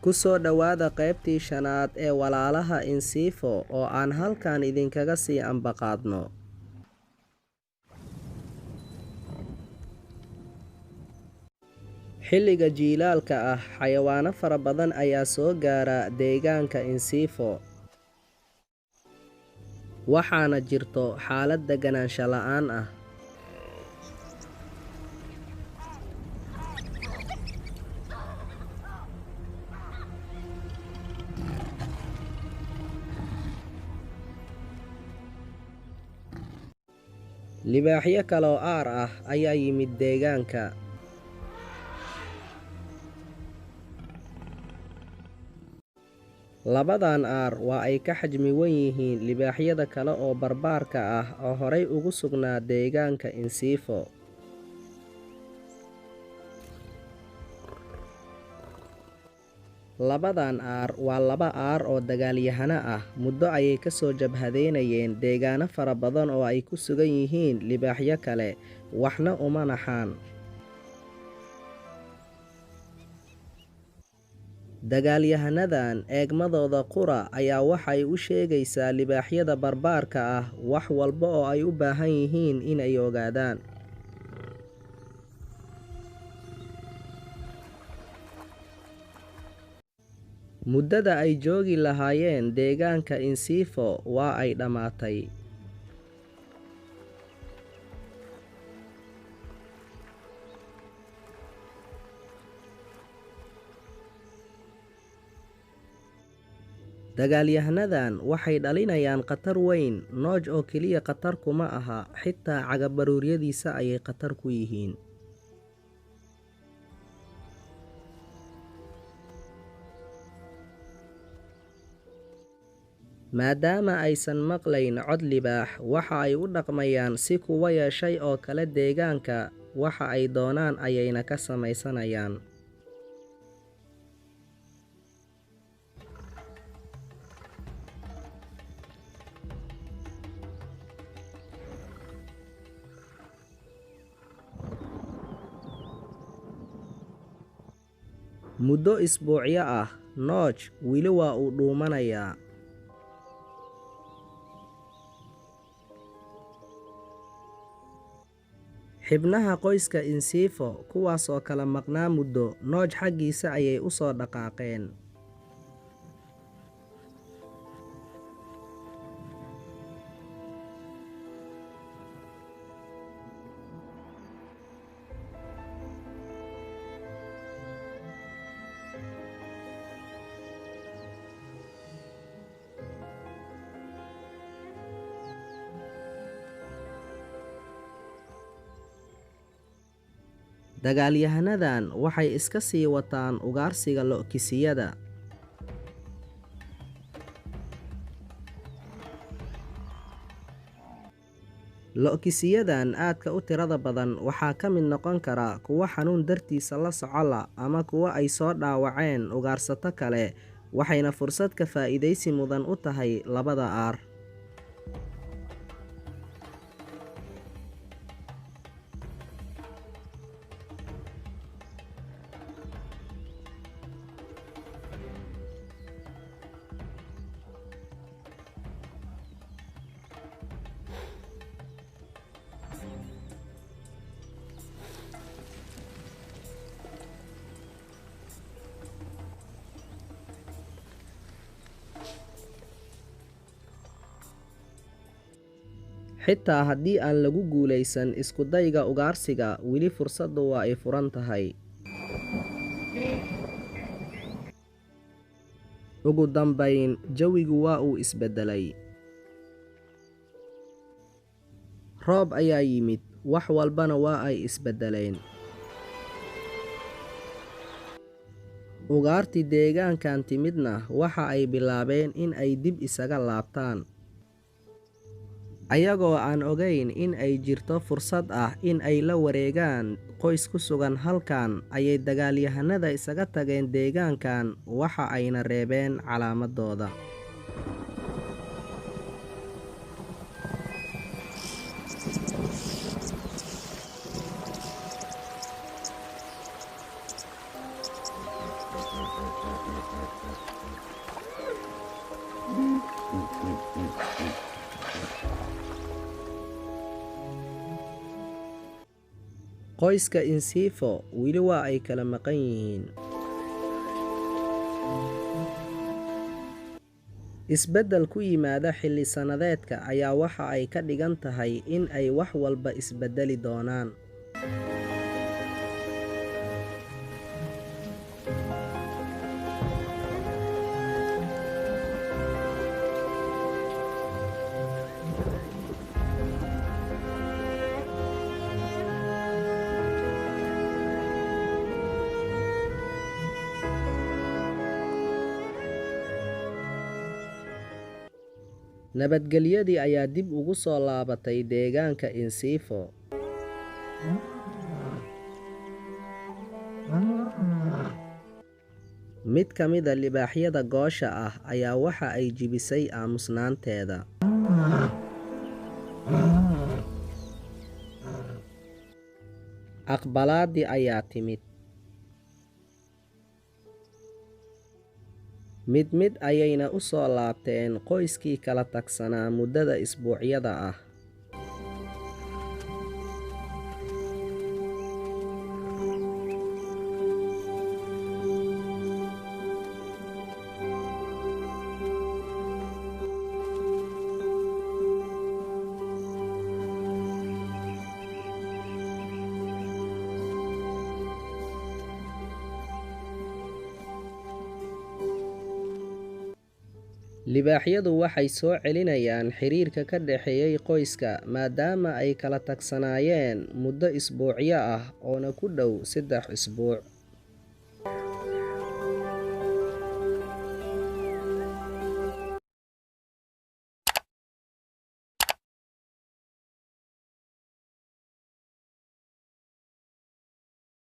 Ku soo dhawaada qaybtii shanaad ee Walaalaha Insiifo oo aan halkan idinkaga sii ambaqaadno. Xilliga jiilaalka ah, xayawaano fara badan ayaa soo gaara deegaanka Insiifo. Waxaana jirto xaalad deganaansho la'aan ah. Libaaxyo kaloo aar ah ayaa yimid deegaanka. Labadan aar waa ay ka xajmi weyn yihiin libaaxyada kale oo barbaarka ah oo horay ugu sugnaa deegaanka Insiifo. Labadan aar waa laba aar oo dagaalyahano ah, muddo ayay ka soo jabhadeynayeen deegaano fara badan oo ay ku sugan yihiin libaaxyo kale, waxna uma naxaan. Dagaalyahanadan eegmadooda qura ayaa waxay u sheegaysaa libaaxyada barbaarka ah wax walba oo ay u baahan yihiin in ay ogaadaan. Muddada ay joogi lahaayeen deegaanka Insiifo waa ay dhammaatay. Dagaalyahanadan waxay dhalinayaan khatar weyn, Nooj oo keliya khatar kuma aha, xitaa cagabaruuryadiisa ayay khatar ku yihiin. Maadaama aysan maqlayn cod libaax, waxa ay u dhaqmayaan si kuwo yeeshay oo kale deegaanka, waxa ay doonaan ayayna ka samaysanayaan. Muddo isbuucyo ah, Nooj weli waa uu dhuumanayaa. Xubnaha qoyska Insiifo, kuwaas oo kala maqnaa muddo, Nooj xaggiisa ayay u soo dhaqaaqeen. Dagaalyahanadan waxay iska sii wataan ugaarsiga lo'kisiyada. Lo'kisiyadan aadka u tirada badan waxaa ka mid noqon kara kuwo xanuun dartiisa la soco la ama kuwo ay soo dhaawaceen ugaarsato kale, waxayna fursad ka faa'iidaysi mudan u tahay labada aar. Xitaa haddii aan lagu guuleysan isku dayga ugaarsiga, weli fursaddu waa ay furan tahay. Ugu dambeyn, jawigu waa uu isbedelay. Roob ayaa yimid, wax walbana waa ay isbedeleen. Ugaartii deegaankan timidna waxa ay bilaabeen in ay dib isaga laabtaan. Ayagoo aan ogayn in ay jirto fursad ah in ay la wareegaan qoys ku sugan halkan, ayay dagaalyahanada isaga tageen deegaankan, waxa ayna reebeen calaamadooda. Qoyska Insifo weli waa ay kala maqan yihiin. Isbeddel ku yimaada xilli-sanadeedka ayaa waxa ay ka dhigan tahay in ay wax walba isbeddeli doonaan. Nabadgelyadii ayaa dib ugu soo laabatay deegaanka Insifo. Mid ka mid ah libaaxyada goosha ah ayaa waxa ay jebisay aamusnaanteeda. Aqbalaaddii ayaa timid. Mid mid ayayna u soo laabteen qoyskii kala tagsanaa muddada isbuucyada ah. Libaaxyadu waxay soo celinayaan xiriirka ka dhexeeyay qoyska maadaama ay kala tagsanaayeen muddo isbuucyo ah oona ku dhow 3 isbuuc.